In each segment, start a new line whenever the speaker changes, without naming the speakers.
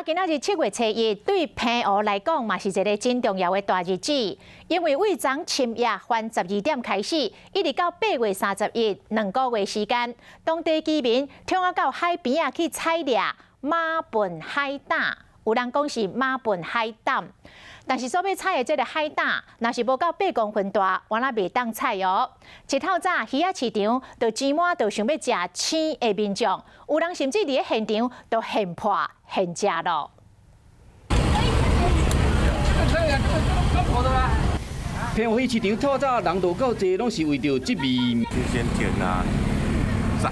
今仔日7月初1，對澎湖來講嘛是一个真重要的大日子，因為對昨深夜翻12點開始，一直到8月31，2個月時間，當地居民衝啊到海邊仔去採掠馬糞海膽，有人講是馬糞海膽，但是所欲採的這个海膽，若是無夠8公分大，原來袂當採哦。一透早魚仔市場就擠滿，就想欲食生的民眾，有人甚至佇咧現場都現破現食咯。
這個澎湖魚市場透早人都夠濟，攏是為著這味。
新鮮甜啊，讚。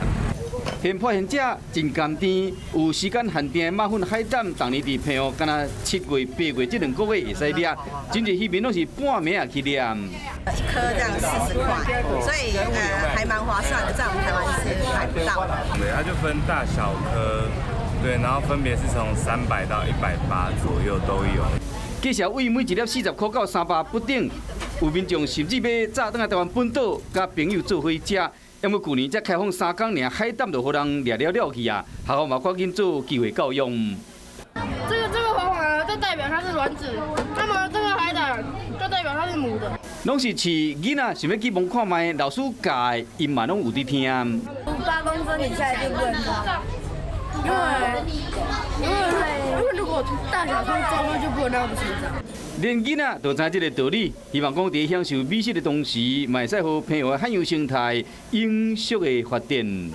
現破現食真甘甜，有時間限定的馬糞海膽，逐年佇澎湖，敢若7月、8月這2個月會使掠，真濟漁民攏是半暝仔去掠。
一顆這樣40塊，所以還蠻划算的，在我們台灣是買不到的。
對，它就分大小顆，對，然後分別是從300到180左右都有。
價數為每一粒40塊到300不等，有民眾甚至欲早轉來台灣本島，佮朋友做伙食。毋過舊年才開放3工爾，海膽就予人掠了了去啊！學校嘛趕緊做機會教育。
這個黃黃的就代表它是卵子，那麼這個海膽就代表它是母的。
攏是飼囡仔，想欲去摸看覓，老師教的，𪜶嘛攏有佇聽。
8公分以下就不能抓，因為如果大小太重，就不能讓它們成長。
連囡仔都知這个道理，希望講佇享受美食的同時，嘛會使予澎湖的海洋生態永續的發展。